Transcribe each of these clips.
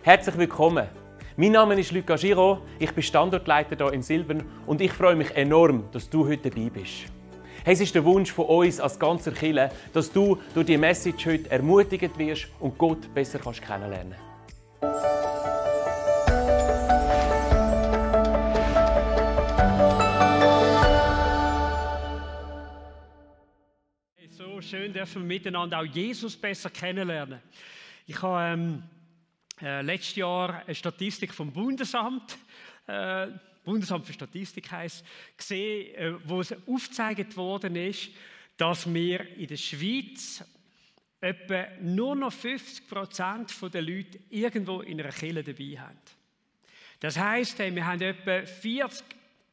Herzlich willkommen. Mein Name ist Luca Giraud, ich bin Standortleiter hier in Silbern und ich freue mich enorm, dass du heute dabei bist. Hey, es ist der Wunsch von uns als ganzer Kirche, dass du durch diese Message heute ermutigt wirst und Gott besser kennenlernen kannst. So schön dürfen wir miteinander auch Jesus besser kennenlernen. Ich habe letztes Jahr eine Statistik vom Bundesamt für Statistik heisst, gesehen, wo es aufgezeigt worden ist, dass wir in der Schweiz etwa nur noch 50% der Leute irgendwo in einer Kirche dabei haben. Das heisst, wir haben etwa 40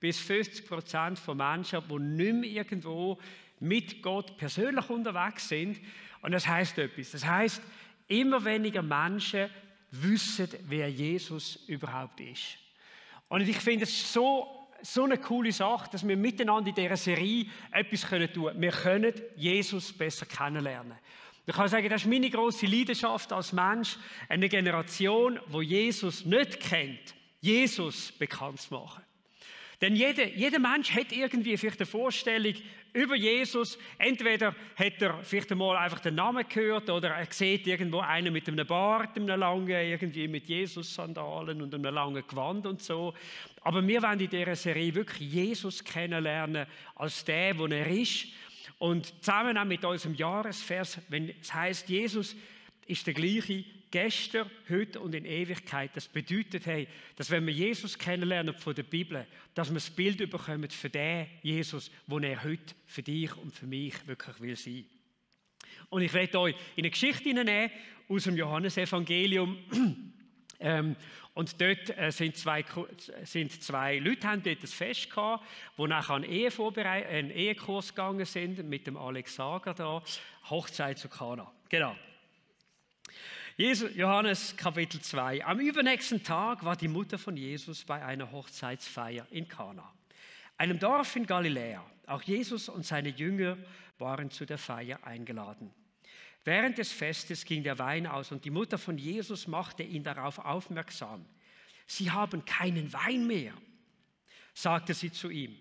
bis 50% von Menschen, die nicht mehr irgendwo mit Gott persönlich unterwegs sind. Und das heisst etwas. Das heisst, immer weniger Menschen wissen, wer Jesus überhaupt ist. Und ich finde es so eine coole Sache, dass wir miteinander in dieser Serie etwas tun können. Wir können Jesus besser kennenlernen. Ich kann sagen, das ist meine grosse Leidenschaft als Mensch, eine Generation, die Jesus nicht kennt, Jesus bekannt zu machen. Denn jeder Mensch hat irgendwie vielleicht eine Vorstellung über Jesus. Entweder hat er vielleicht einmal einfach den Namen gehört oder er sieht irgendwo einen mit einem Bart, einem langen, irgendwie mit Jesus-Sandalen und einem langen Gewand und so. Aber wir wollen in dieser Serie wirklich Jesus kennenlernen als der, wo er ist. Und zusammen auch mit unserem Jahresvers, wenn es heisst, Jesus ist der gleiche gestern, heute und in Ewigkeit. Das bedeutet, hey, dass wenn wir Jesus kennenlernen von der Bibel, dass wir das Bild bekommen für den Jesus, den er heute für dich und für mich wirklich will sein. Und ich werde euch in eine Geschichte hineinnehmen aus dem Johannesevangelium. Und dort sind zwei Leute, haben dort ein Fest gehabt, die nachher einen Ehekurs gegangen sind mit dem Alex Sager da, Hochzeit zu Kana. Genau. Johannes Kapitel 2. Am übernächsten Tag war die Mutter von Jesus bei einer Hochzeitsfeier in Kana, einem Dorf in Galiläa. Auch Jesus und seine Jünger waren zu der Feier eingeladen. Während des Festes ging der Wein aus und die Mutter von Jesus machte ihn darauf aufmerksam. Sie haben keinen Wein mehr, sagte sie zu ihm.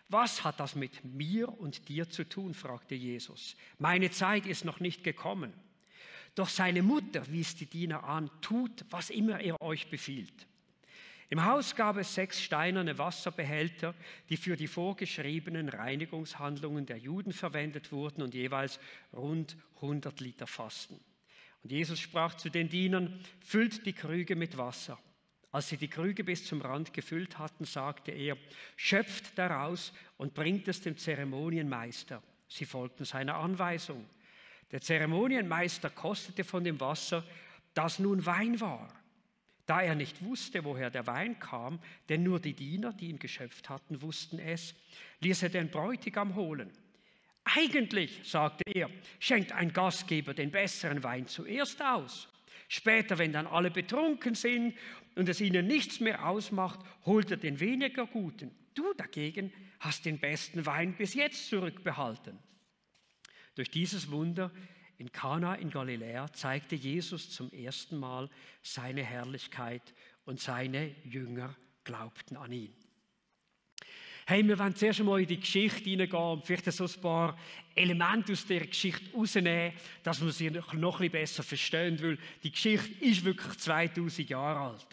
Was hat das mit mir und dir zu tun, fragte Jesus. Meine Zeit ist noch nicht gekommen. Doch seine Mutter wies die Diener an, tut, was immer er euch befiehlt. Im Haus gab es 6 steinerne Wasserbehälter, die für die vorgeschriebenen Reinigungshandlungen der Juden verwendet wurden und jeweils rund 100 Liter fassten. Und Jesus sprach zu den Dienern, füllt die Krüge mit Wasser. Als sie die Krüge bis zum Rand gefüllt hatten, sagte er, schöpft daraus und bringt es dem Zeremonienmeister. Sie folgten seiner Anweisung. Der Zeremonienmeister kostete von dem Wasser, das nun Wein war. Da er nicht wusste, woher der Wein kam, denn nur die Diener, die ihn geschöpft hatten, wussten es, ließ er den Bräutigam holen. Eigentlich, sagte er, schenkt ein Gastgeber den besseren Wein zuerst aus. Später, wenn dann alle betrunken sind und es ihnen nichts mehr ausmacht, holt er den weniger guten. Du dagegen hast den besten Wein bis jetzt zurückbehalten. Durch dieses Wunder in Kana in Galiläa zeigte Jesus zum ersten Mal seine Herrlichkeit und seine Jünger glaubten an ihn. Hey, wir wollen zuerst einmal in die Geschichte hineingehen und vielleicht so ein paar Elemente aus dieser Geschichte rausnehmen, dass wir sie noch ein bisschen besser verstehen, weil die Geschichte ist wirklich 2000 Jahre alt.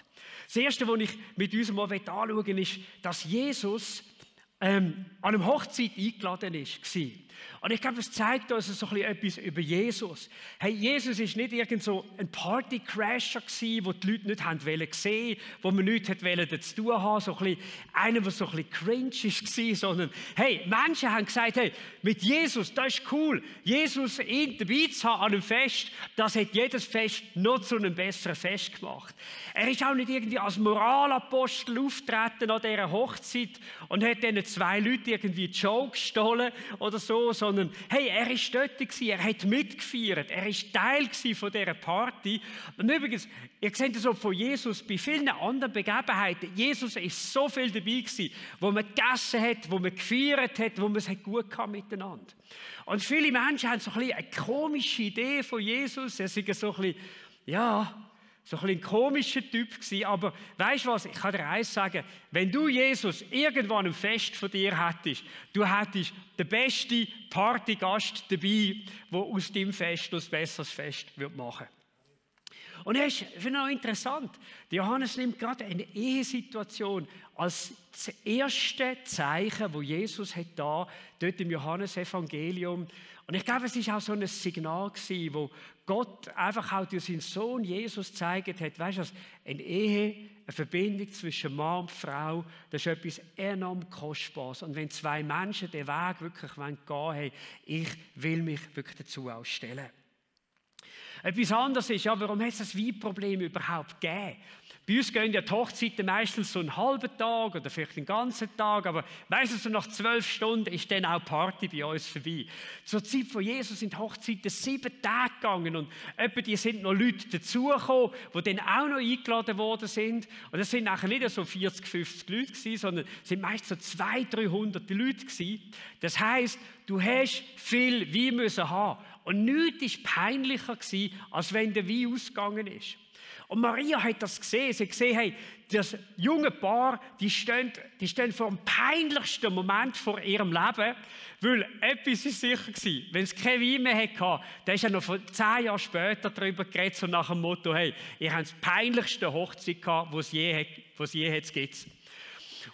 Das Erste, was ich mit uns mal anschauen will, ist, dass Jesus an einer Hochzeit eingeladen war. Und ich glaube, es zeigt uns so etwas über Jesus. Hey, Jesus war nicht irgend so ein Partycrasher, den die Leute nicht sehen wollten, wo man nichts damit zu tun haben, so einer, der so ein bisschen cringe war, sondern hey, Menschen haben gesagt, hey, mit Jesus, das ist cool. Jesus ihn dabei zu haben an einem Fest, das hat jedes Fest noch zu einem besseren Fest gemacht. Er ist auch nicht irgendwie als Moralapostel auftreten an dieser Hochzeit und hat diesen 2 Leuten irgendwie die Show gestohlen oder so, sondern hey, er war dort, er hat mitgefeiert, er war Teil von dieser Party. Und übrigens, ihr seht das auch von Jesus bei vielen anderen Begebenheiten. Jesus war so viel dabei gewesen, wo man gegessen hat, wo man gefeiert hat, wo man es gut hatte miteinander. Und viele Menschen haben so ein bisschen eine komische Idee von Jesus. Er sei so ein bisschen, ja, so ein komischer Typ gewesen, aber weißt du was, ich kann dir eins sagen, wenn du Jesus irgendwann ein Fest von dir hättest, du hättest den besten Partygast dabei, der aus deinem Fest ein besseres Fest machen würde. Und ich finde auch interessant, Johannes nimmt gerade eine Ehesituation als das erste Zeichen, wo Jesus hat dort im Johannesevangelium. Und ich glaube, es ist auch so ein Signal gewesen, wo Gott einfach auch durch seinen Sohn Jesus gezeigt hat, weißt du, eine Ehe, eine Verbindung zwischen Mann und Frau, das ist etwas enorm Kostbares. Und wenn zwei Menschen den Weg wirklich gehen wollen, hey, ich will mich wirklich dazu ausstellen. Etwas anderes ist, ja, warum hat es das Weinproblem überhaupt gegeben? Bei uns gehen ja die Hochzeiten meistens so einen halben Tag oder vielleicht einen ganzen Tag, aber meistens so nach 12 Stunden ist dann auch Party bei uns vorbei. Zur Zeit von Jesus sind Hochzeiten 7 Tage gegangen und etwa die sind noch Leute dazugekommen, die dann auch noch eingeladen worden sind. Und das sind nachher nicht so 40, 50 Leute gewesen, sondern es sind meist so 200, 300 Leute gewesen. Das heisst, du hast viel Wein müssen haben. Und nichts war peinlicher gewesen, als wenn der Wein ausgegangen ist. Und Maria hat das gesehen. Sie hat gesehen, hey, das junge Paar, die stehen vor dem peinlichsten Moment vor ihrem Leben, weil etwas ist sicher gewesen. Wenn es kein Wein mehr hatte, dann ist er noch 10 Jahre später darüber geredet, so nach dem Motto, hey, ihr habt die peinlichste Hochzeit gehabt, die es je gibt.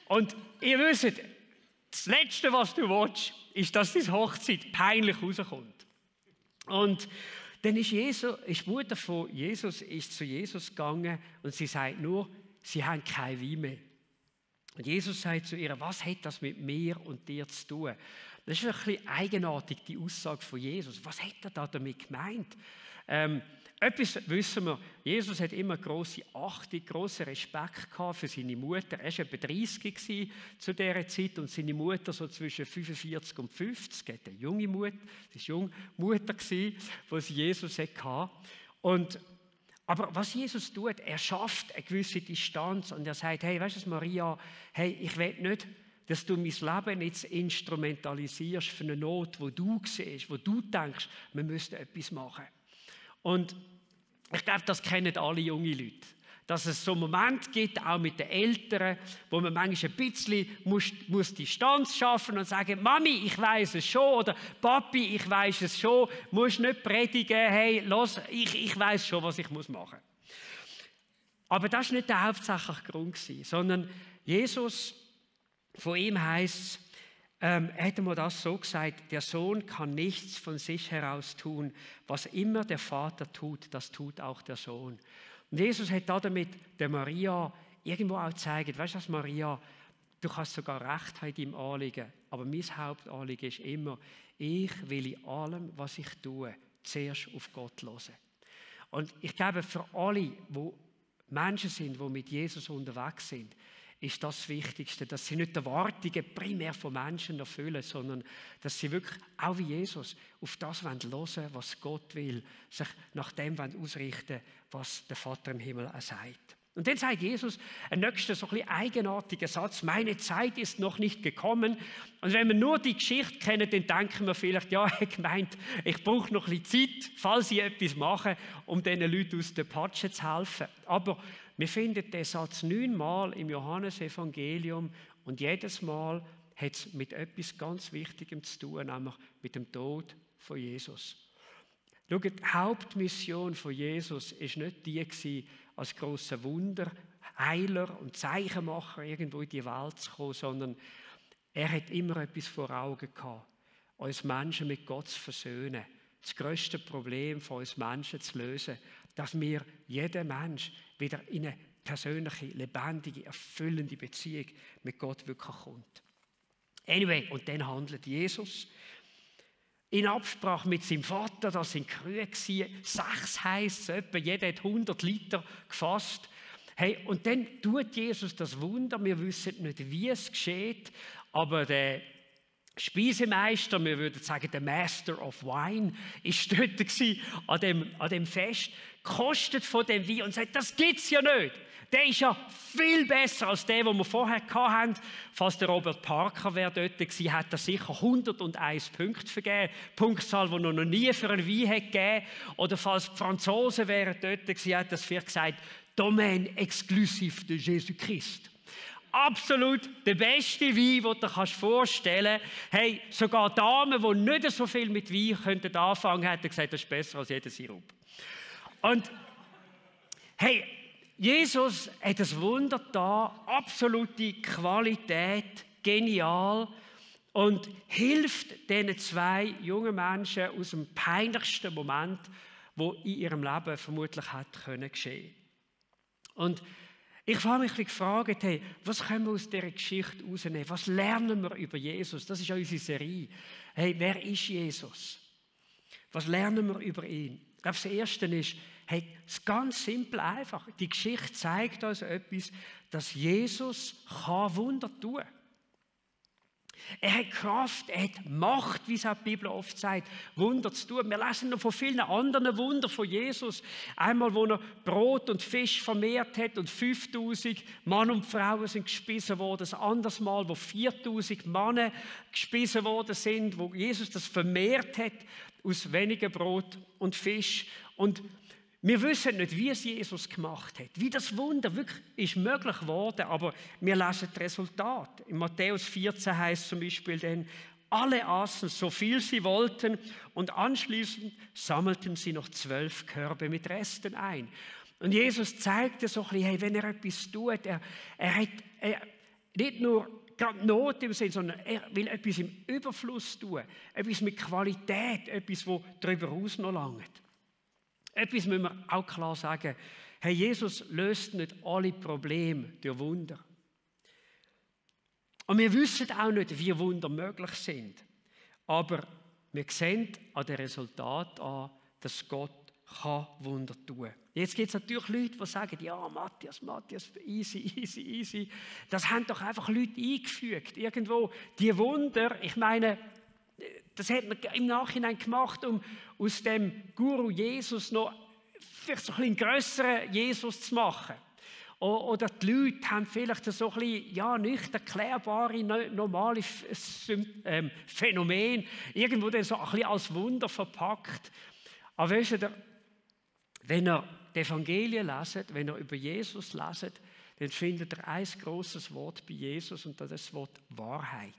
Und ihr wisst, das Letzte, was du willst, ist, dass diese Hochzeit peinlich rauskommt. Und dann ist die Mutter von Jesus ist zu Jesus gegangen und sie sagt nur, sie haben kein Wein mehr. Und Jesus sagt zu ihr, was hat das mit mir und dir zu tun? Das ist ein bisschen eigenartig, die Aussage von Jesus. Was hat er da damit gemeint? Etwas wissen wir, Jesus hat immer grosse Achtung, grossen Respekt gehabt für seine Mutter. Er war etwa 30 zu dieser Zeit und seine Mutter so zwischen 45 und 50. Er hatte eine junge Mutter, das war eine junge Mutter, die Jesus hatte. Aber was Jesus tut, er schafft eine gewisse Distanz und er sagt, hey, weißt du Maria, hey, ich will nicht, dass du mein Leben jetzt instrumentalisierst für eine Not, wo du siehst, wo du denkst, wir müssten etwas machen. Und ich glaube, das kennen alle junge Leute. Dass es so einen Moment gibt, auch mit den Eltern, wo man manchmal ein bisschen muss Distanz schaffen und sagen, Mami, ich weiß es schon, oder Papi, ich weiß es schon, musst nicht predigen, hey, los, ich weiß schon, was ich machen muss. Aber das war nicht der hauptsächliche Grund, sondern Jesus, von ihm heisst es, hätte man das so gesagt, der Sohn kann nichts von sich heraus tun. Was immer der Vater tut, das tut auch der Sohn. Und Jesus hat damit der Maria irgendwo auch gezeigt, weißt du was, Maria, du kannst sogar recht haben in deinem Anliegen, aber mein Hauptanliegen ist immer, ich will in allem, was ich tue, zuerst auf Gott hören. Und ich glaube, für alle, die Menschen sind, die mit Jesus unterwegs sind, ist das Wichtigste, dass sie nicht die Erwartungen primär von Menschen erfüllen, sondern dass sie wirklich, auch wie Jesus, auf das hören wollen, was Gott will, sich nach dem ausrichten, was der Vater im Himmel auch sagt. Und dann sagt Jesus einen nächsten so ein bisschen eigenartigen Satz, meine Zeit ist noch nicht gekommen. Und wenn wir nur die Geschichte kennen, dann denken wir vielleicht, ja, er gemeint, ich brauche noch ein bisschen Zeit, falls ich etwas mache, um diesen Leuten aus der Patsche zu helfen. Aber wir finden den Satz 9-mal im Johannesevangelium und jedes Mal hat es mit etwas ganz Wichtigem zu tun, nämlich mit dem Tod von Jesus. Schaut, die Hauptmission von Jesus war nicht die gewesen, als grosser Wunder, Heiler und Zeichenmacher irgendwo in die Welt zu kommen, sondern er hat immer etwas vor Augen gehabt, uns Menschen mit Gott zu versöhnen, das grösste Problem von uns Menschen zu lösen, dass wir, jeder Mensch, wieder in eine persönliche, lebendige, erfüllende Beziehung mit Gott wirklich kommt. Anyway, und dann handelt Jesus in Absprache mit seinem Vater, das sind Kühe gewesen, 6 heisst es etwa, jeder hat 100 Liter gefasst. Hey, und dann tut Jesus das Wunder, wir wissen nicht, wie es geschieht, aber der Speisemeister, wir würden sagen, der Master of Wine, ist dort an dem Fest, kostet von dem Wein und sagt, das gibt's ja nicht. Der ist ja viel besser als der, den wir vorher hatten. Falls der Robert Parker wäre dort gewesen, hat er sicher 101 Punkte vergeben. Punktzahl, die er noch nie für einen Wein hat gegeben. Oder falls die Franzosen wären dort gewesen, hat er vielleicht gesagt, Domaine exclusive de Jésus-Christ. Absolut der beste Wein, den du dir vorstellen kannst. Hey, sogar Damen, die nicht so viel mit Wein anfangen könnten, hat er gesagt, das ist besser als jeder Sirup. Und hey, Jesus hat ein Wunder da, absolute Qualität, genial und hilft diesen zwei jungen Menschen aus dem peinlichsten Moment, wo in ihrem Leben vermutlich hat geschehen. Und ich habe mich gefragt, hey, was können wir aus dieser Geschichte herausnehmen? Was lernen wir über Jesus? Das ist ja unsere Serie. Hey, wer ist Jesus? Was lernen wir über ihn? Ich glaube, das Erste ist, hey, es ist ganz simpel einfach. Die Geschichte zeigt uns etwas, dass Jesus Wunder tun kann. Er hat Kraft, er hat Macht, wie es auch die Bibel oft sagt, Wunder zu tun. Wir lesen noch von vielen anderen Wundern von Jesus. Einmal, wo er Brot und Fisch vermehrt hat und 5000 Mann und Frauen sind gespissen worden. Ein anderes Mal, wo 4000 Männer gespissen worden sind, wo Jesus das vermehrt hat aus weniger Brot und Fisch. Und wir wissen nicht, wie es Jesus gemacht hat, wie das Wunder wirklich ist möglich geworden, aber wir lesen das Resultat. In Matthäus 14 heißt zum Beispiel dann, alle aßen so viel sie wollten und anschließend sammelten sie noch 12 Körbe mit Resten ein. Und Jesus zeigte so ein bisschen, hey, wenn er etwas tut, er hat nicht nur gerade Not im Sinn, sondern er will etwas im Überfluss tun, etwas mit Qualität, etwas, das darüber hinaus noch langt. Etwas müssen wir auch klar sagen. Herr Jesus löst nicht alle Probleme durch Wunder. Und wir wissen auch nicht, wie Wunder möglich sind. Aber wir sehen an den Resultaten an, dass Gott Wunder tun kann. Jetzt gibt es natürlich Leute, die sagen, ja, Matthias, easy. Das haben doch einfach Leute eingefügt. Irgendwo, die Wunder, ich meine, das hat man im Nachhinein gemacht, um aus dem Guru Jesus noch vielleicht so ein grösseren Jesus zu machen. Oder die Leute haben vielleicht so ein bisschen, ja, nicht erklärbare, normale Phänomen irgendwo dann so ein bisschen als Wunder verpackt. Aber wisst ihr, wenn ihr die Evangelien leset, wenn ihr über Jesus leset, dann findet ihr ein grosses Wort bei Jesus und das ist das Wort Wahrheit.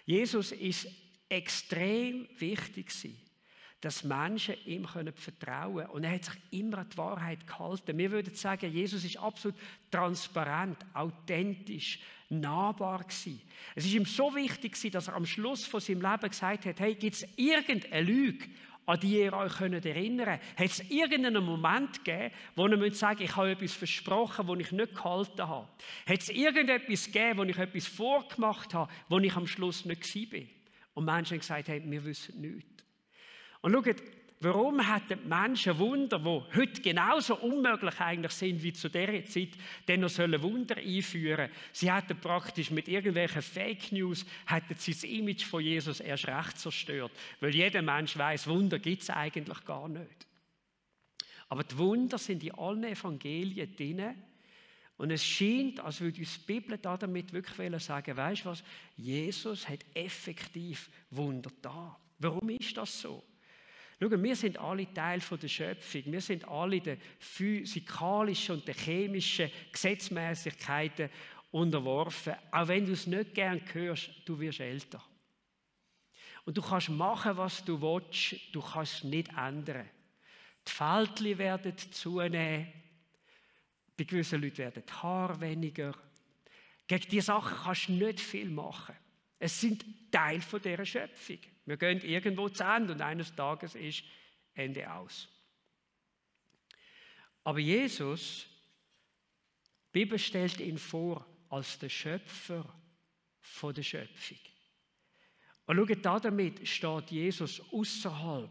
Jesus ist extrem wichtig gewesen, dass Menschen ihm vertrauen können. Und er hat sich immer an die Wahrheit gehalten. Wir würden sagen, Jesus ist absolut transparent, authentisch, nahbar gewesen. Es ist ihm so wichtig gewesen, dass er am Schluss von seinem Leben gesagt hat, hey, gibt es irgendeine Lüge, an die ihr euch erinnern könnt? Hat es irgendeinen Moment gegeben, wo ihr sagen müsst, ich habe etwas versprochen, das ich nicht gehalten habe? Hat es irgendetwas gegeben, wo ich etwas vorgemacht habe, wo ich am Schluss nicht war? Und Menschen haben gesagt, hey, wir wissen nichts. Und schaut, warum hatten die Menschen Wunder, die heute genauso unmöglich eigentlich sind wie zu dieser Zeit, denn noch Wunder einführen? Sie hatten praktisch mit irgendwelchen Fake News hatten sie das Image von Jesus erst recht zerstört. Weil jeder Mensch weiss, Wunder gibt es eigentlich gar nicht. Aber die Wunder sind in allen Evangelien drin. Und es scheint, als würde uns die Bibel damit wirklich sagen, weisst du was, Jesus hat effektiv Wunder da. Warum ist das so? Schau, wir sind alle Teil der Schöpfung. Wir sind alle den physikalischen und den chemischen Gesetzmäßigkeiten unterworfen. Auch wenn du es nicht gern hörst, du wirst älter. Und du kannst machen, was du willst, du kannst es nicht ändern. Die Faltchen werden zunehmen. Bei gewissen Leuten werden die Haare weniger. Gegen diese Sachen kannst du nicht viel machen. Es sind Teil dieser Schöpfung. Wir gehen irgendwo zu Ende und eines Tages ist Ende aus. Aber Jesus, die Bibel stellt ihn vor als der Schöpfer von der Schöpfung. Und schaut, damit steht Jesus außerhalb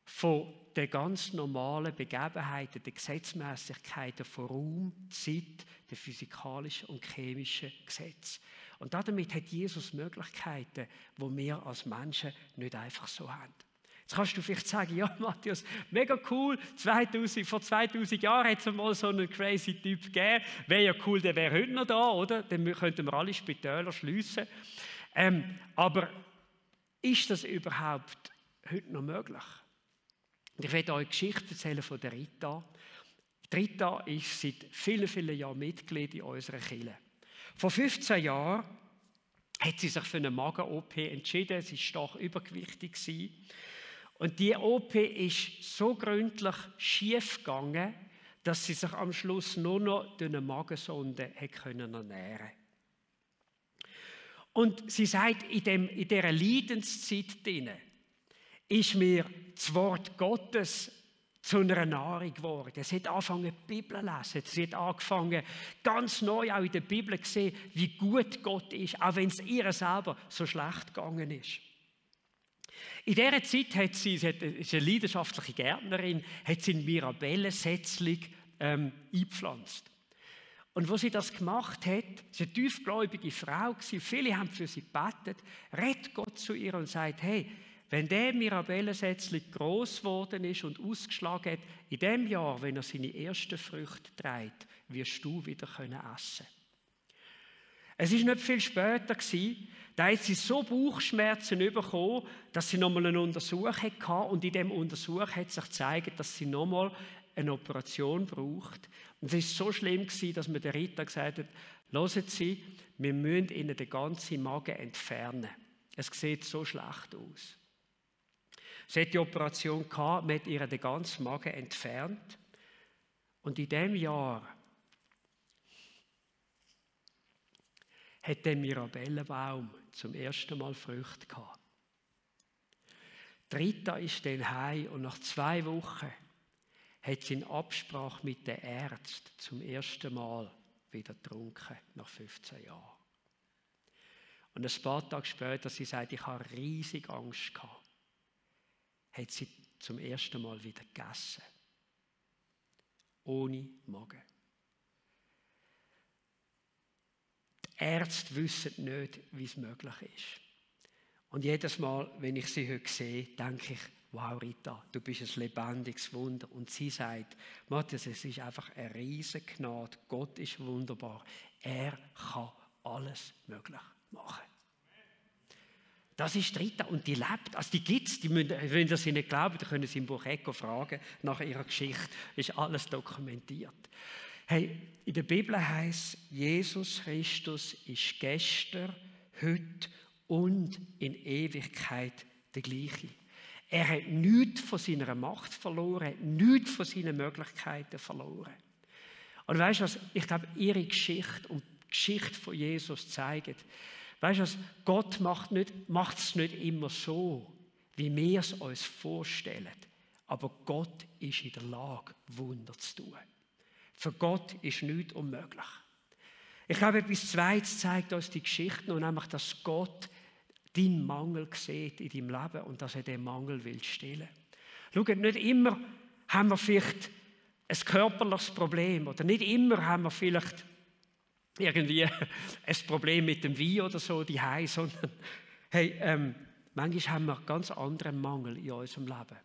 von den ganz normalen Begebenheiten, den Gesetzmäßigkeiten von Raum, Zeit, den physikalischen und chemischen Gesetzen. Und damit hat Jesus Möglichkeiten, die wir als Menschen nicht einfach so haben. Jetzt kannst du vielleicht sagen, ja Matthias, mega cool, vor 2000 Jahren hat es mal so einen crazy Typ gegeben, wäre ja cool, der wäre heute noch da, oder? Dann könnten wir alle Spitäler schliessen. Aber ist das überhaupt heute noch möglich? Und ich werde euch eine Geschichte erzählen von der Rita. Die Rita ist seit vielen, vielen Jahren Mitglied in unserer Kirche. Vor 15 Jahren hat sie sich für eine Magen-OP entschieden. Sie war stark übergewichtig. Und die OP ist so gründlich schief gegangen, dass sie sich am Schluss nur noch durch eine Magensonde ernähren konnte. Und sie sagt, in dieser Leidenszeit drin ist mir das Wort Gottes zu einer Nahrung geworden. Sie hat angefangen, die Bibel zu lesen. Sie hat angefangen, ganz neu auch in der Bibel zu sehen, wie gut Gott ist, auch wenn es ihr selber so schlecht gegangen ist. In dieser Zeit ist eine leidenschaftliche Gärtnerin, hat sie in Mirabellensetzling eingepflanzt. Und als sie das gemacht hat, sie war eine tiefgläubige Frau, viele haben für sie gebetet, redet Gott zu ihr und sagt, hey, wenn der Mirabellensetzling gross geworden ist und ausgeschlagen hat, in dem Jahr, wenn er seine ersten Früchte trägt, wirst du wieder essen können. Es war nicht viel später, da hat sie so Bauchschmerzen bekommen, dass sie nochmal eine Untersuchung hatte. Und in diesem Untersuch hat sich gezeigt, dass sie nochmal eine Operation braucht. Und es war so schlimm, dass mir der Rita gesagt hat, hören Sie, wir müssen Ihnen den ganzen Magen entfernen. Es sieht so schlecht aus. Sie hat die Operation gehabt, man hat ihr den ganzen Magen entfernt. Und in diesem Jahr hat der Mirabellenbaum zum ersten Mal Früchte gehabt. Die Rita ist dann heim und nach 2 Wochen hat sie in Absprache mit den Ärzten zum ersten Mal wieder getrunken, nach 15 Jahren. Und ein paar Tage später, sie sagt, ich habe riesig Angst gehabt, hat sie zum ersten Mal wieder gegessen. Ohne Magen. Die Ärzte wissen nicht, wie es möglich ist. Und jedes Mal, wenn ich sie heute sehe, denke ich, wow Rita, du bist ein lebendiges Wunder. Und sie sagt, Matthias, es ist einfach eine riesige Gnade. Gott ist wunderbar. Er kann alles möglich machen. Das ist die Rita und die lebt. Also die gibt es, wenn ihr sie nicht glauben, dann können Sie im Buch Echo fragen nach ihrer Geschichte. Ist alles dokumentiert. Hey, in der Bibel heißt Jesus Christus ist gestern, heute und in Ewigkeit der gleiche. Er hat nichts von seiner Macht verloren, nichts von seinen Möglichkeiten verloren. Und weißt du was, ich glaube, ihre Geschichte und die Geschichte von Jesus zeigen, weißt du was, Gott macht es nicht immer so, wie wir es uns vorstellen. Aber Gott ist in der Lage, Wunder zu tun. Für Gott ist nichts unmöglich. Ich glaube, etwas Zweites zeigt uns die Geschichte, und nämlich, dass Gott deinen Mangel sieht in deinem Leben und dass er den Mangel will stillen. Schaut, nicht immer haben wir vielleicht ein körperliches Problem oder nicht immer haben wir vielleicht irgendwie ein Problem mit dem Wein oder so, sondern hey, manchmal haben wir einen ganz anderen Mangel in unserem Leben.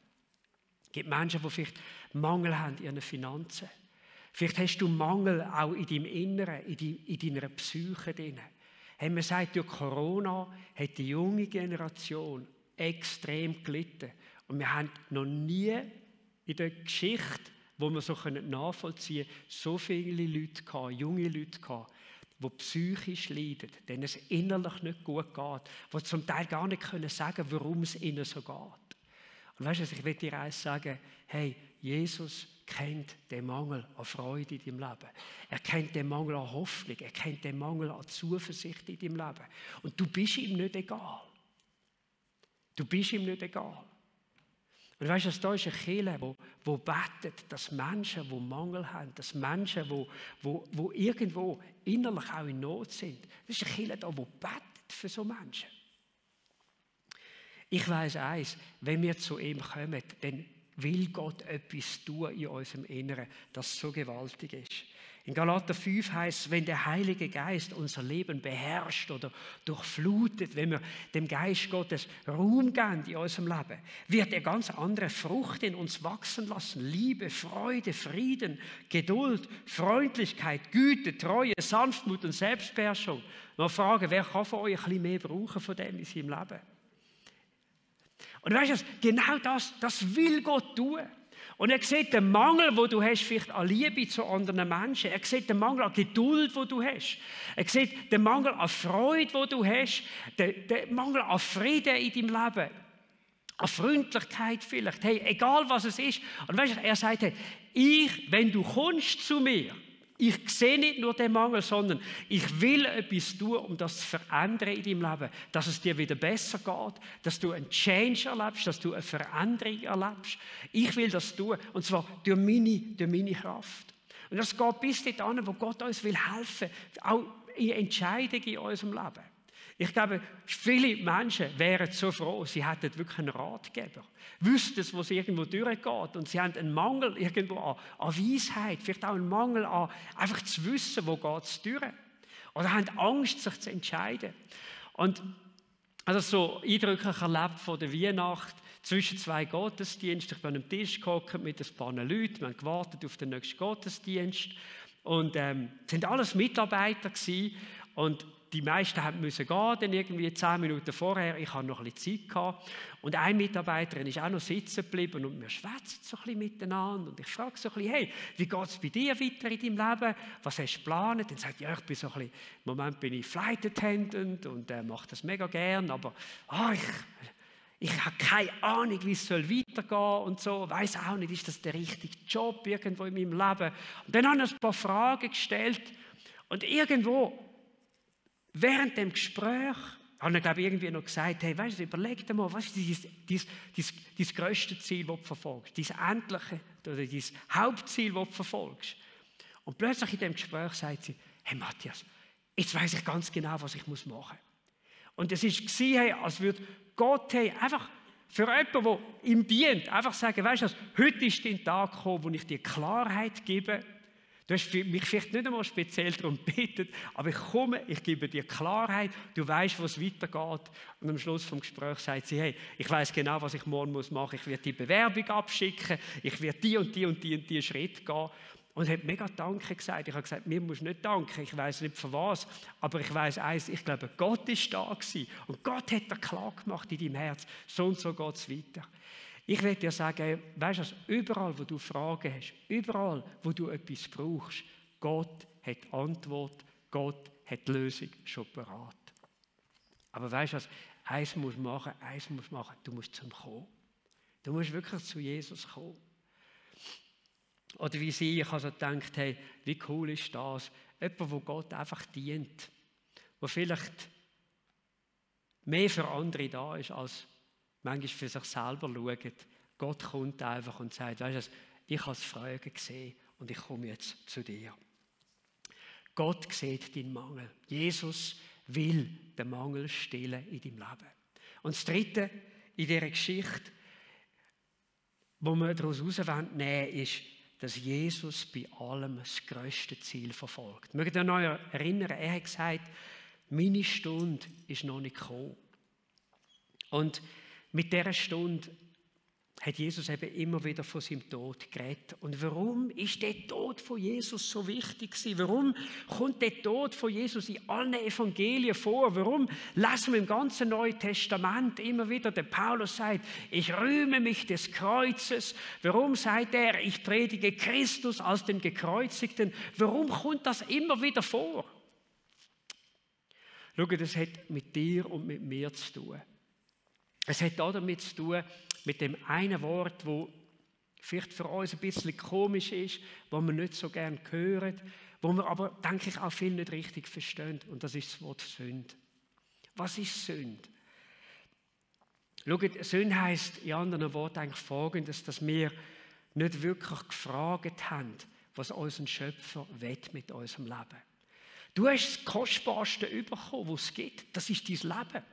Es gibt Menschen, die vielleicht Mangel haben in ihren Finanzen. Vielleicht hast du Mangel auch in deinem Inneren, in deiner Psyche drin. Hey, man sagt, durch Corona hat die junge Generation extrem gelitten. Und wir haben noch nie in der Geschichte, wo wir so nachvollziehen können, so viele Leute gehabt, junge Leute gehabt, die psychisch leiden, denen es innerlich nicht gut geht, die zum Teil gar nicht sagen können, warum es ihnen so geht. Und weißt du, ich will dir eins sagen, hey, Jesus kennt den Mangel an Freude in deinem Leben. Er kennt den Mangel an Hoffnung. Er kennt den Mangel an Zuversicht in deinem Leben. Und du bist ihm nicht egal. Du bist ihm nicht egal. Und weißt du, da ist eine Kirche, die betet, dass Menschen, die Mangel haben, dass Menschen, die irgendwo innerlich auch in Not sind, das ist eine Kirche, die betet für so Menschen. Ich weiss eins, wenn wir zu ihm kommen, dann will Gott etwas tun in unserem Inneren, das so gewaltig ist. In Galater 5 heißt es, wenn der Heilige Geist unser Leben beherrscht oder durchflutet, wenn wir dem Geist Gottes Raum geben in unserem Leben, wird er ganz andere Frucht in uns wachsen lassen. Liebe, Freude, Frieden, Geduld, Freundlichkeit, Güte, Treue, Sanftmut und Selbstbeherrschung. Mal fragen, wer kann von euch ein bisschen mehr brauchen von dem in seinem Leben? Und weißt du, genau das will Gott tun. Und er sieht den Mangel, den du hast, vielleicht an Liebe zu anderen Menschen. Er sieht den Mangel an Geduld, den du hast. Er sieht den Mangel an Freude, den du hast. Den Mangel an Frieden in deinem Leben. An Freundlichkeit vielleicht. Hey, egal was es ist. Und weißt du, er sagt, hey, wenn du kommst zu mir, ich sehe nicht nur den Mangel, sondern ich will etwas tun, um das zu verändern in deinem Leben. Dass es dir wieder besser geht, dass du einen Change erlebst, dass du eine Veränderung erlebst. Ich will das tun, und zwar durch meine Kraft. Und das geht bis dorthin, wo Gott uns helfen will, auch in Entscheidungen in unserem Leben. Ich glaube, viele Menschen wären so froh, sie hätten wirklich einen Ratgeber. Wüssten, wo es irgendwo durchgeht. Und sie haben einen Mangel irgendwo an Weisheit, vielleicht auch einen Mangel an einfach zu wissen, wo geht es durch. Oder haben Angst, sich zu entscheiden. Und also so eindrücklich erlebt von der Weihnacht, zwischen zwei Gottesdiensten. Ich bin am Tisch gehockt mit ein paar Leuten, wir haben gewartet auf den nächsten Gottesdienst. Und es sind alles Mitarbeiter gewesen. Und die meisten mussten gehen, dann irgendwie 10 Minuten vorher. Ich hatte noch ein bisschen Zeit gehabt. Und eine Mitarbeiterin ist auch noch sitzen geblieben und wir schwätzen so ein bisschen miteinander. Und ich frage so ein bisschen, hey, wie geht es bei dir weiter in deinem Leben? Was hast du geplant? Dann sagt ja, ich bin so ein bisschen, im Moment bin ich Flight Attendant und mache das mega gern, aber ich habe keine Ahnung, wie es weitergehen soll und so. Weiss auch nicht, ist das der richtige Job irgendwo in meinem Leben? Und dann habe ich ein paar Fragen gestellt und irgendwo während dem Gespräch hat er, glaube ich, irgendwie noch gesagt, hey, weißt du, überleg dir mal, was ist dein grösste Ziel, das du verfolgst? Dein endliche oder dein Hauptziel, das du verfolgst? Und plötzlich in dem Gespräch sagt sie, hey Matthias, jetzt weiss ich ganz genau, was ich machen muss. Und es war, hey, als würde Gott einfach für jemanden, der ihm dient, einfach sagen, weißt du, heute ist dein Tag gekommen, wo ich dir Klarheit gebe. Du hast mich vielleicht nicht einmal speziell darum gebeten, aber ich gebe dir Klarheit, du weißt, wo es weitergeht. Und am Schluss des Gesprächs sagt sie, hey, ich weiß genau, was ich morgen machen muss. Ich werde die Bewerbung abschicken, ich werde die Schritte gehen. Und hat mega Danke gesagt. Ich habe gesagt, mir musst du nicht danken, ich weiß nicht für was, aber ich weiß eins, ich glaube, Gott ist da gewesen. Und Gott hat dir klar gemacht in deinem Herz, so und so geht es weiter. Ich will dir sagen, weißt du, überall, wo du Fragen hast, überall, wo du etwas brauchst, Gott hat die Antwort, Gott hat die Lösung schon parat. Aber weißt du, eins musst du machen, du musst zum kommen. Du musst wirklich zu Jesus kommen. Oder wie ich also gedacht, hey, wie cool ist das? Jemand, wo Gott einfach dient, wo vielleicht mehr für andere da ist, als manchmal für sich selber schaut. Gott kommt einfach und sagt, weißt du, ich habe das Fragen gesehen und ich komme jetzt zu dir. Gott sieht deinen Mangel. Jesus will den Mangel stillen in deinem Leben. Und das Dritte in dieser Geschichte, wo wir daraus herausnehmen wollen, ist, dass Jesus bei allem das grösste Ziel verfolgt. Mögt ihr euch noch erinnern, er hat gesagt, meine Stunde ist noch nicht gekommen. Und mit dieser Stunde hat Jesus eben immer wieder von seinem Tod geredet. Und warum ist der Tod von Jesus so wichtig gewesen? Warum kommt der Tod von Jesus in allen Evangelien vor? Warum lesen wir im ganzen Neuen Testament immer wieder, der Paulus sagt, ich rühme mich des Kreuzes. Warum sagt er, ich predige Christus als den Gekreuzigten? Warum kommt das immer wieder vor? Schau, das hat mit dir und mit mir zu tun. Es hat auch damit zu tun, mit dem einen Wort, das vielleicht für uns ein bisschen komisch ist, das wir nicht so gerne hören, wo wir aber, denke ich, auch viel nicht richtig verstehen. Und das ist das Wort Sünde. Was ist Sünde? Schaut, Sünde heisst in anderen Worten eigentlich Folgendes, dass wir nicht wirklich gefragt haben, was unser Schöpfer will mit unserem Leben. Du hast das Kostbarste bekommen, was es gibt. Das ist dein Leben.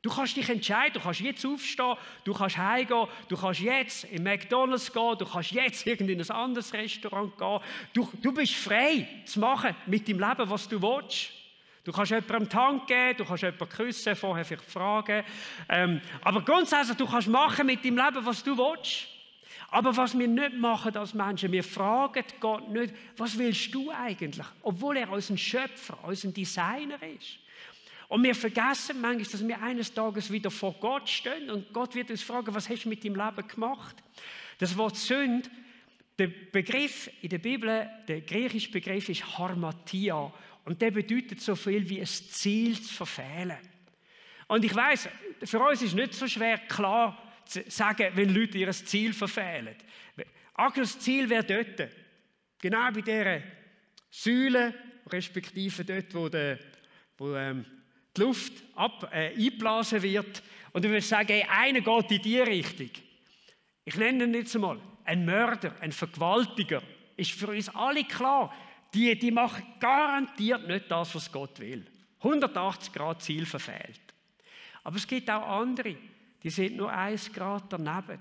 Du kannst dich entscheiden, du kannst jetzt aufstehen, du kannst heimgehen, du kannst jetzt in McDonald's gehen, du kannst jetzt in ein anderes Restaurant gehen. Du bist frei zu machen mit deinem Leben, was du willst. Du kannst jemandem die Hand geben, du kannst jemanden küssen, vorher vielleicht fragen. Aber grundsätzlich, du kannst machen mit deinem Leben, was du willst. Aber was wir nicht machen als Menschen, wir fragen Gott nicht, was willst du eigentlich? Obwohl er unser Schöpfer, unser Designer ist. Und wir vergessen manchmal, dass wir eines Tages wieder vor Gott stehen und Gott wird uns fragen, was hast du mit deinem Leben gemacht? Das Wort Sünde, der Begriff in der Bibel, der griechische Begriff ist Harmatia und der bedeutet so viel wie ein Ziel zu verfehlen. Und ich weiss, für uns ist nicht so schwer klar zu sagen, wenn Leute ihr Ziel verfehlen. Das Ziel wäre dort, genau bei dieser Säule, respektive dort, wo die Luft eingeblasen wird. Und du würdest sagen, hey, einer geht in diese Richtung. Ich nenne ihn jetzt einmal. Ein Mörder, ein Vergewaltiger. Ist für uns alle klar, die machen garantiert nicht das, was Gott will. 180 Grad Ziel verfehlt. Aber es gibt auch andere, die sind nur 1 Grad daneben.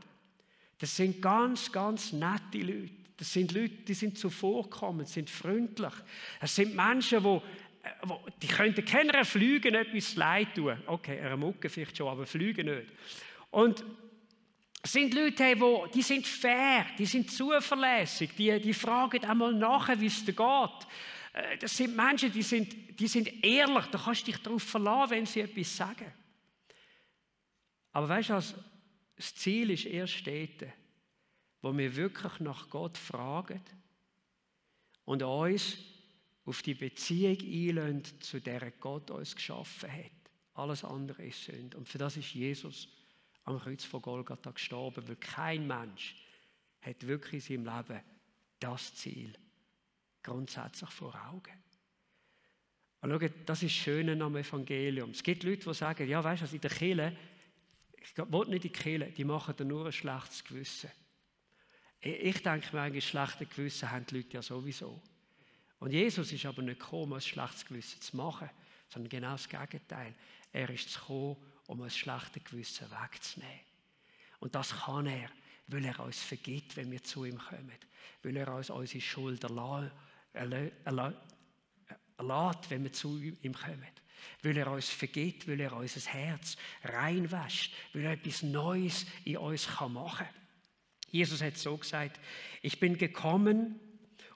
Das sind ganz, ganz nette Leute. Das sind Leute, die sind zuvorkommend, sind freundlich. Das sind Menschen, die könnten keiner Flügen etwas leid tun. Okay, einer Mucke vielleicht schon, aber Flügen nicht. Und es sind Leute, die sind fair, die sind zuverlässig, die fragen einmal nachher, wie es dir geht. Das sind Menschen, die sind ehrlich, da kannst du dich darauf verlassen, wenn sie etwas sagen. Aber weißt du, das Ziel ist erst dort, wo wir wirklich nach Gott fragen und uns auf die Beziehung einlassen, zu der Gott uns geschaffen hat. Alles andere ist Sünde. Und für das ist Jesus am Kreuz von Golgatha gestorben, weil kein Mensch hat wirklich in seinem Leben das Ziel grundsätzlich vor Augen. Und schau, das ist das Schöne am Evangelium. Es gibt Leute, die sagen, ja, weißt du, in der Kirche, ich will nicht in die Kirche, die machen da nur ein schlechtes Gewissen. Ich denke mir eigentlich, schlechtes Gewissen haben die Leute ja sowieso. Und Jesus ist aber nicht gekommen, um ein schlechtes Gewissen zu machen, sondern genau das Gegenteil. Er ist gekommen, um ein schlechtes Gewissen wegzunehmen. Und das kann er, weil er uns vergibt, wenn wir zu ihm kommen. Weil er uns unsere Schuld erlässt, wenn wir zu ihm kommen. Weil er uns vergibt, weil er unser Herz reinwäscht, weil er etwas Neues in uns machen kann. Jesus hat so gesagt, ich bin gekommen,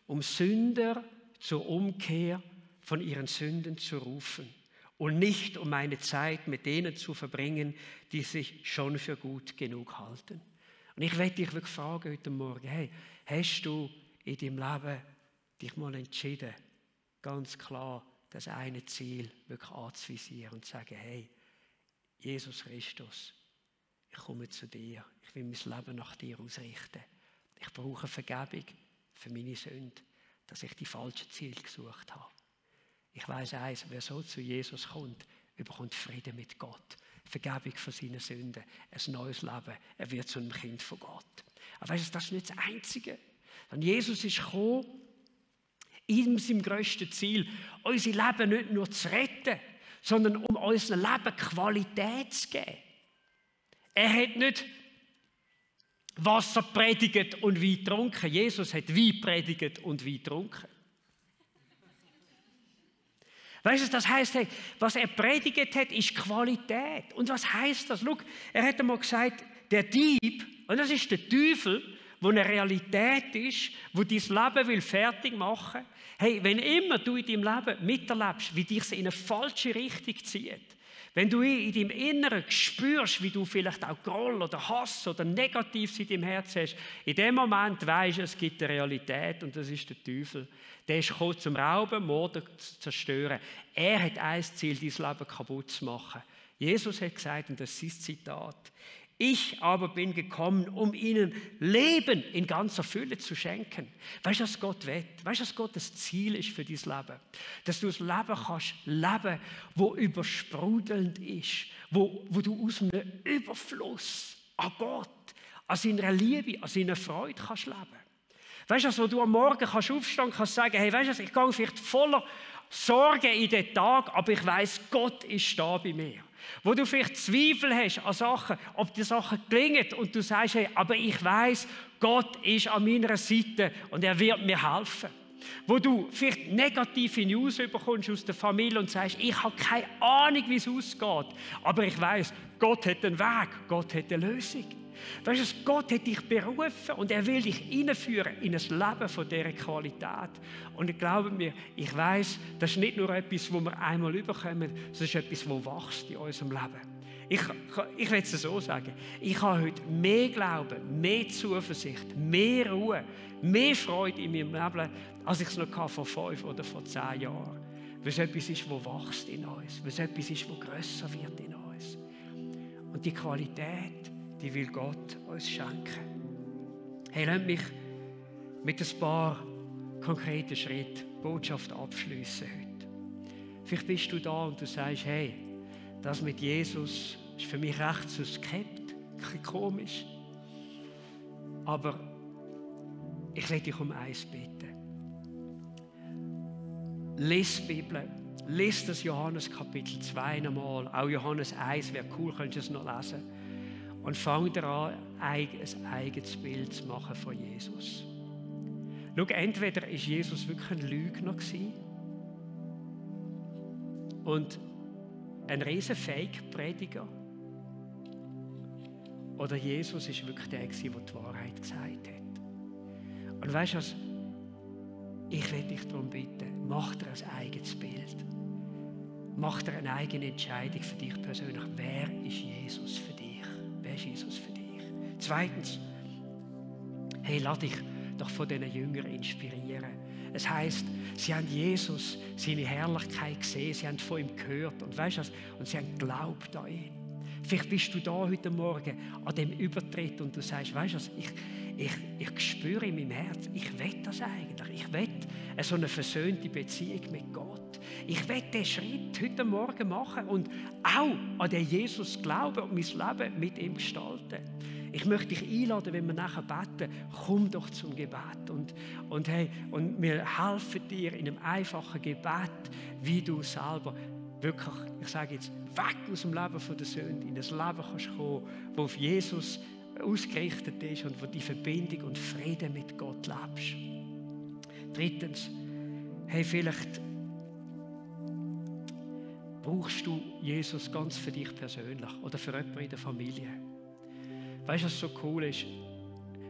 um Sünder zur Umkehr von ihren Sünden zu rufen und nicht um meine Zeit mit denen zu verbringen, die sich schon für gut genug halten. Und ich werde dich wirklich fragen heute Morgen, hey, hast du in deinem Leben dich mal entschieden, ganz klar das eine Ziel wirklich anzuvisieren und zu sagen, hey, Jesus Christus, ich komme zu dir, ich will mein Leben nach dir ausrichten. Ich brauche Vergebung für meine Sünde, dass ich die falschen Ziele gesucht habe. Ich weiss eins, wer so zu Jesus kommt, bekommt Frieden mit Gott, Vergebung für seine Sünden, ein neues Leben, er wird zu einem Kind von Gott. Aber weißt du, das ist nicht das Einzige. Und Jesus ist gekommen, in seinem grössten Ziel, unser Leben nicht nur zu retten, sondern um unserem Leben Qualität zu geben. Er hat nicht Wasser predigt und Wein getrunken. Jesus hat Wein predigt und Wein getrunken. Weißt du, das heisst, was er predigt hat, ist Qualität. Und was heisst das? Schau, er hat einmal gesagt, der Dieb, und das ist der Teufel, wo eine Realität ist, wo dein Leben fertig machen will. Hey, wenn immer du in deinem Leben miterlebst, wie dich in eine falsche Richtung zieht, wenn du in deinem Inneren spürst, wie du vielleicht auch Groll oder Hass oder Negatives in deinem Herz hast, in dem Moment weisst du, es gibt eine Realität und das ist der Teufel. Der ist gekommen, zum Rauben, Morden, zu zerstören. Er hat ein Ziel, dein Leben kaputt zu machen. Jesus hat gesagt, und das ist sein Zitat, ich aber bin gekommen, um ihnen Leben in ganzer Fülle zu schenken. Weißt du, was Gott will? Weißt du, was Gottes Ziel ist für dein Leben? Dass du ein Leben kannst leben, wo übersprudelnd ist, wo du aus einem Überfluss an Gott, an seiner Liebe, an seiner Freude kannst leben. Weißt du, wo du am Morgen kannst aufstehen und kannst sagen, hey, weißt du, ich gehe vielleicht voller Sorge in den Tag, aber ich weiss, Gott ist da bei mir. Wo du vielleicht Zweifel hast an Sachen, ob die Sachen gelingen und du sagst, hey, aber ich weiss, Gott ist an meiner Seite und er wird mir helfen. Wo du vielleicht negative News bekommst aus der Familie und sagst, ich habe keine Ahnung, wie es ausgeht, aber ich weiss, Gott hat einen Weg, Gott hat eine Lösung. Weißt du, Gott hat dich berufen und er will dich hineinführen in ein Leben von dieser Qualität. Und ich glaube mir, ich weiss, das ist nicht nur etwas, wo wir einmal überkommen, das ist etwas, das wächst in unserem Leben. Ich will es so sagen, ich habe heute mehr Glauben, mehr Zuversicht, mehr Ruhe, mehr Freude in meinem Leben, als ich es noch vor 5 oder vor 10 Jahren. Weil es etwas ist, das wächst in uns, weil es etwas ist, das grösser wird in uns. Und die Qualität, die will Gott uns schenken. Hey, lasst mich mit ein paar konkreten Schritten die Botschaft abschliessen heute. Vielleicht bist du da und du sagst, hey, das mit Jesus ist für mich recht suspekt, ein bisschen komisch. Aber ich will dich um eins bitten. Lies die Bibel, lies das Johannes Kapitel 2 nochmal, auch Johannes 1, wäre cool, könntest du es noch lesen. Und fang daran, ein eigenes Bild zu machen von Jesus. Schau, entweder war Jesus wirklich ein Lügner und ein riesen Fake-Prediger, oder Jesus war wirklich der, der die Wahrheit gesagt hat. Und weißt du was? Ich will dich darum bitten, mach dir ein eigenes Bild. Mach dir eine eigene Entscheidung für dich persönlich. Wer ist Jesus für dich? Wer ist Jesus für dich? Zweitens, hey, lass dich doch von diesen Jüngern inspirieren. Es heisst, sie haben Jesus, seine Herrlichkeit gesehen, sie haben von ihm gehört und weißt du was? Und sie haben geglaubt an ihn. Vielleicht bist du da heute Morgen an dem Übertritt und du sagst, weißt du was, ich spüre in meinem Herz, ich will das eigentlich. Ich will so eine versöhnte Beziehung mit Gott. Ich will diesen Schritt heute Morgen machen und auch an den Jesus glauben und mein Leben mit ihm gestalten. Ich möchte dich einladen, wenn wir nachher beten, komm doch zum Gebet. Und wir helfen dir in einem einfachen Gebet, wie du selber wirklich, ich sage jetzt, weg aus dem Leben der Sünde, in ein Leben kannst kommen, das auf Jesus ausgerichtet ist und wo die Verbindung und Frieden mit Gott lebst. Drittens, hey, vielleicht brauchst du Jesus ganz für dich persönlich oder für jemanden in der Familie. Weißt du, was so cool ist?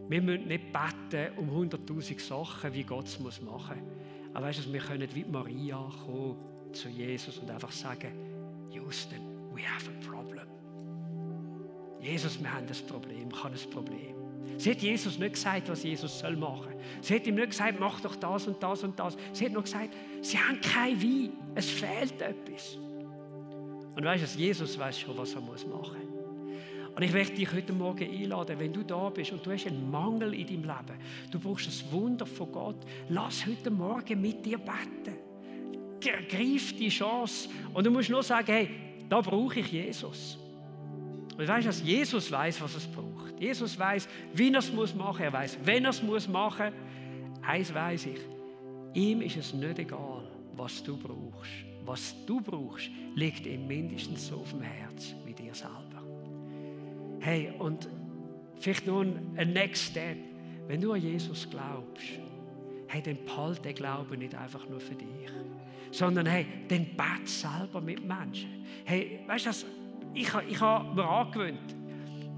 Wir müssen nicht beten um 100'000 Sachen, wie Gott es machen muss. Aber weißt du, wir können wie Maria kommen zu Jesus und einfach sagen, Houston, we have a problem. Jesus, wir haben ein Problem, ich habe ein Problem. Sie hat Jesus nicht gesagt, was Jesus machen soll. Sie hat ihm nicht gesagt, mach doch das und das und das. Sie hat nur gesagt, sie haben kein Wein, es fehlt etwas. Und weißt du, Jesus weiß schon, was er machen muss. Und ich möchte dich heute Morgen einladen, wenn du da bist und du hast einen Mangel in deinem Leben, du brauchst ein Wunder von Gott, lass heute Morgen mit dir beten. Greif die Chance. Und du musst nur sagen, hey, da brauche ich Jesus. Und weißt du, Jesus weiß, was es braucht. Jesus weiß, wie er es machen muss. Er weiß, wenn er es machen muss. Eins weiß ich, ihm ist es nicht egal, was du brauchst. Was du brauchst, liegt ihm mindestens so auf dem Herz wie dir selber. Hey, und vielleicht noch ein Next Step. Wenn du an Jesus glaubst, hey, dann behalte den Glauben nicht einfach nur für dich, sondern hey, dann bete selber mit Menschen. Hey, weißt du, ich habe mir angewöhnt,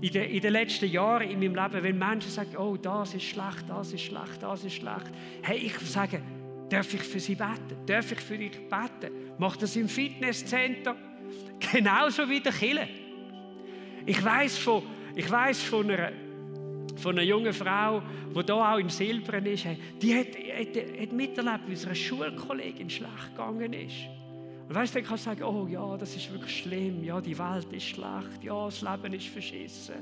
in den letzten Jahren in meinem Leben, wenn Menschen sagen, oh, das ist schlecht, das ist schlecht, das ist schlecht, hey, ich sage, darf ich für sie beten? Darf ich für dich beten? Mach das im Fitnesscenter, genauso wie der Kirche. Ich weiss von einer jungen Frau, die hier auch in Silbern ist, die hat miterlebt, wie unsere Schulkollegin schlecht gegangen ist. Und weißt du, dann kannst du sagen, oh ja, das ist wirklich schlimm, ja, die Welt ist schlecht, ja, das Leben ist verschissen,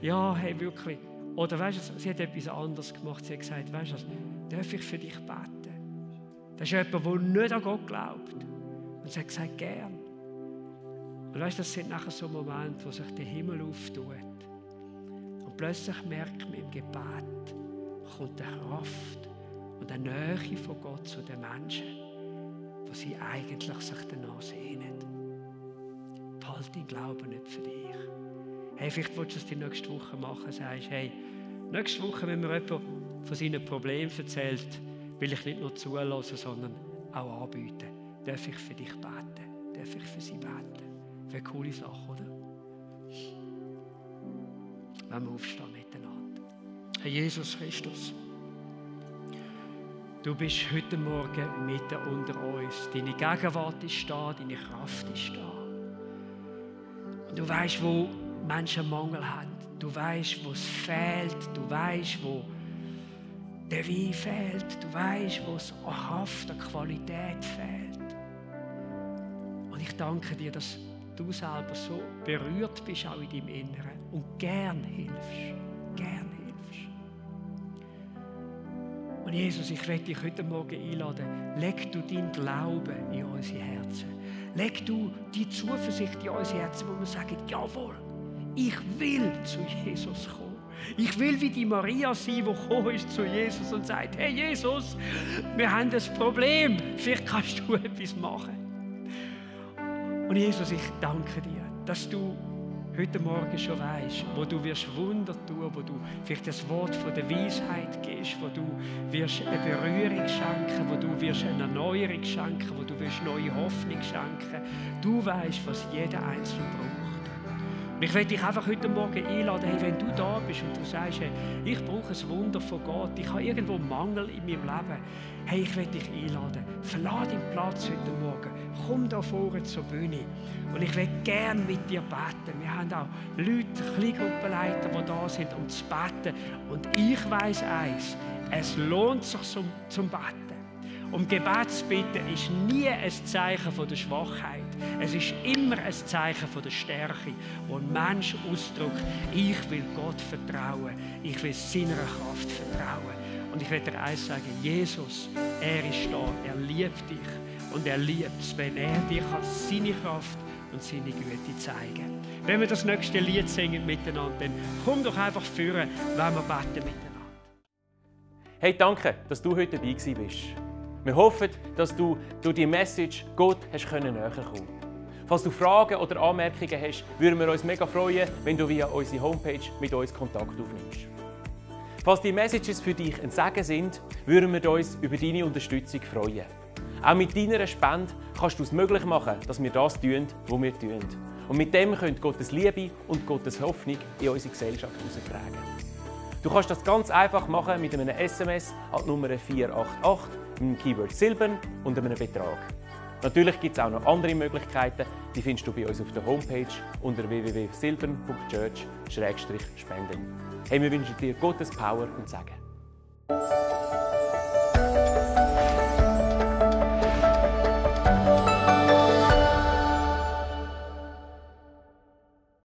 ja, hey, wirklich. Oder weißt du, sie hat etwas anderes gemacht, sie hat gesagt, weißt du, darf ich für dich beten? Das ist jemand, der nicht an Gott glaubt. Und sie hat gesagt, gern. Und weißt du, das sind nachher so Momente, wo sich der Himmel auftut. Und plötzlich merkt man im Gebet, kommt eine Kraft und eine Nähe von Gott zu den Menschen, wo sie eigentlich sich danach sehnen. Behalte zahlt dein Glaube nicht für dich. Hey, vielleicht willst du es die nächste Woche machen, sagst, hey, nächste Woche, wenn mir jemand von seinen Problemen erzählt, will ich nicht nur zulassen, sondern auch anbieten. Darf ich für dich beten? Darf ich für sie beten? Wäre eine coole Sache, oder? Wenn wir aufstehen miteinander. Herr Jesus Christus, du bist heute Morgen mitten unter uns. Deine Gegenwart ist da, deine Kraft ist da. Und du weißt, wo Menschen Mangel haben. Du weißt, wo es fehlt. Du weißt, wo der Wein fehlt. Du weißt, wo es an Kraft, an Qualität fehlt. Und ich danke dir, dass du selber so berührt bist, auch in deinem Inneren. Und gern hilfst. Gern hilfst. Und Jesus, ich möchte dich heute Morgen einladen. Leg du deinen Glauben in unsere Herzen. Leg du die Zuversicht in unsere Herzen, wo wir sagen, jawohl, ich will zu Jesus kommen. Ich will wie die Maria sein, die gekommen ist zu Jesus und sagt, hey Jesus, wir haben ein Problem, vielleicht kannst du etwas machen. Und Jesus, ich danke dir, dass du heute Morgen schon weißt, wo du wirst Wunder tun, wo du vielleicht das Wort von der Weisheit gibst, wo du wirst eine Berührung schenken, wo du wirst eine Erneuerung schenken, wo du wirst neue Hoffnung schenken. Du weißt, was jeder Einzelne braucht. Und ich möchte dich einfach heute Morgen einladen, hey, wenn du da bist und du sagst, hey, ich brauche ein Wunder von Gott, ich habe irgendwo Mangel in meinem Leben, hey, ich möchte dich einladen, verlass deinen Platz heute Morgen, komm da vorne zur Bühne und ich möchte gerne mit dir beten. Wir haben auch Leute, Kleingruppenleiter, die da sind, um zu beten. Und ich weiss eins, es lohnt sich zum Beten. Um Gebet zu bitten ist nie ein Zeichen von der Schwachheit. Es ist immer ein Zeichen von der Stärke, wo ein Mensch ausdrückt, ich will Gott vertrauen, ich will seiner Kraft vertrauen. Und ich will dir eins sagen, Jesus, er ist da, er liebt dich und er liebt es, wenn er dir seine Kraft und seine Güte zeigen kann. Wenn wir das nächste Lied singen miteinander, dann komm doch einfach führen, wenn wir beten miteinander. Hey, danke, dass du heute dabei bist. Wir hoffen, dass du durch die Message Gott näher kommen konntest. Falls du Fragen oder Anmerkungen hast, würden wir uns mega freuen, wenn du via unsere Homepage mit uns Kontakt aufnimmst. Falls die Messages für dich ein Segen sind, würden wir uns über deine Unterstützung freuen. Auch mit deiner Spende kannst du es möglich machen, dass wir das tun, was wir tun. Und mit dem könnt Gottes Liebe und Gottes Hoffnung in unsere Gesellschaft heraustragen. Du kannst das ganz einfach machen mit einem SMS an die Nummer 488 mit dem Keyword Silbern und einem Betrag. Natürlich gibt es auch noch andere Möglichkeiten, die findest du bei uns auf der Homepage unter www.silbern.church/spenden. Hey, wir wünschen dir Gottes Power und Segen.